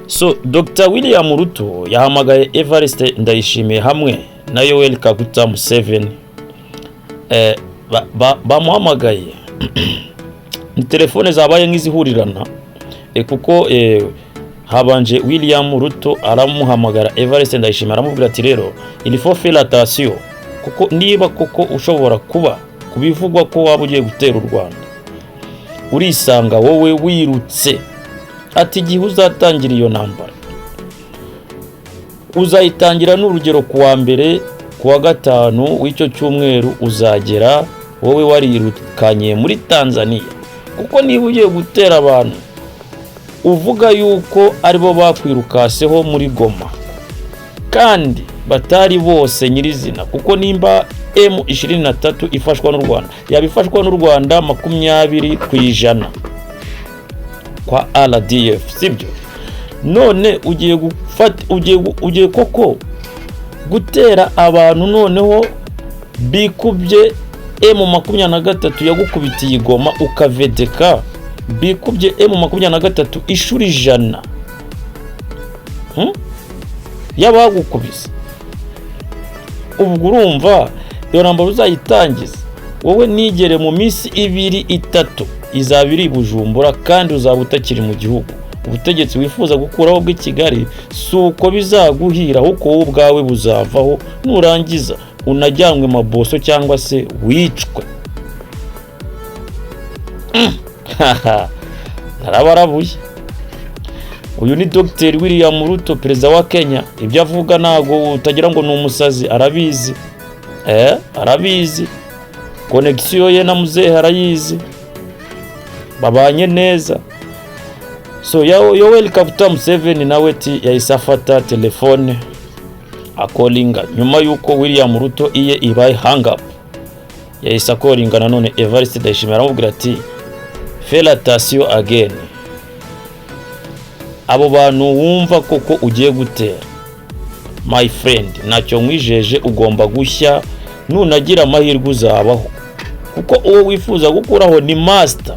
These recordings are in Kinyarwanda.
So Dr William Ruto yahamagaye Evariste Ndayishimiye hamwe na Yoweri Kaguta Museveni. Bamuhamagaye ni telefone zabaye nk'izihurirana, kuko habanje William Ruto aramuhamagara Evariste Ndayishimiye, aramubwira ati: "Rero il faut faire attention, kuko niba koko ushobora kuba kubivugwa ko waba ugiye gutera u Rwanda, urisanga wowe wirutse." Ati: "Igihe uzatangira iyo ntambara, uzayitangira n'urugero ku wa mbere, ku wa gatanu w'icyo cyumweru uzagera wowe warirukanye muri Tanzania, kuko niba ugiye gutera abantu uvuga yuko aribo bakwirukaseho muri Goma, kandi batari bose nyirizina, kuko nimba M23 ifashwa n'u Rwanda, yaba ifashwa n'u Rwanda 20% kwa RDF, sibyo? None ugiye gufata, ugiye koko gutera abantu noneho bikubye M23 yagukubitiye i Goma ukavedeka, bikubye M23 inshuro 100 Y'abagukubise. Ubwo urumva iyo ntambara uzayitangiza wowe nigere mu minsi 2, 3 izaba iri i Bujumbura, kandi uzaba utakiri mu gihugu. Ubutegetsi wifuza gukuraho bw'i Kigali si uko bizaguhira, ahubwo wowe ubwawe buzavaho, nurangiza unajyanwe maboso cyangwa se wicwe." Haha, narabarabuye. Uyu ni Dr William Ruto, perezida wa Kenya. Ibyo avuga ntabwo utagira ngo ni umusazi, arabizi, arabizi. Connexion ye na muzehe arayizi, babanye neza. So Yoweri Kaguta Museveni nawe ti yahise afata telefone acallinga nyuma y'uko William Ruto iye ibaye hang up. Yahise acallinga nanone Evariste Ndayishimiye, aramubwira ati: "Faire attention again, abo bantu wumva koko ugiye gutera, my friend, ntacyo nkwijeje, ugomba gushya. Nunagira amahirwe uzabaho, kuko uwo wifuza gukuraho ni master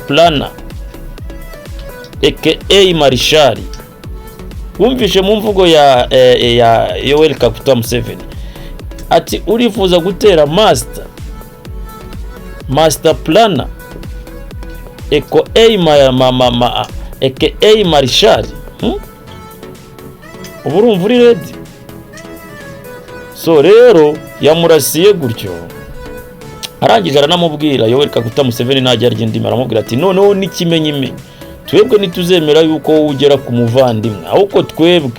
planner aka Marshal." Wumvishe mu mvugo ya Yoweri Kaguta Museveni ati: "Urifuza gutera master planner aka aka Marshal, Ubu urumva uri ready?" So rero yamurasiye gutyo, arangije aranamubwira. Yoweri Kaguta Museveni ntajya arya indimi, aramubwira ati: "Noneho n'ikimenyimenyi, twebwe ntituzemera yuko wowe ugera ku muvandimwe, ahubwo twebwe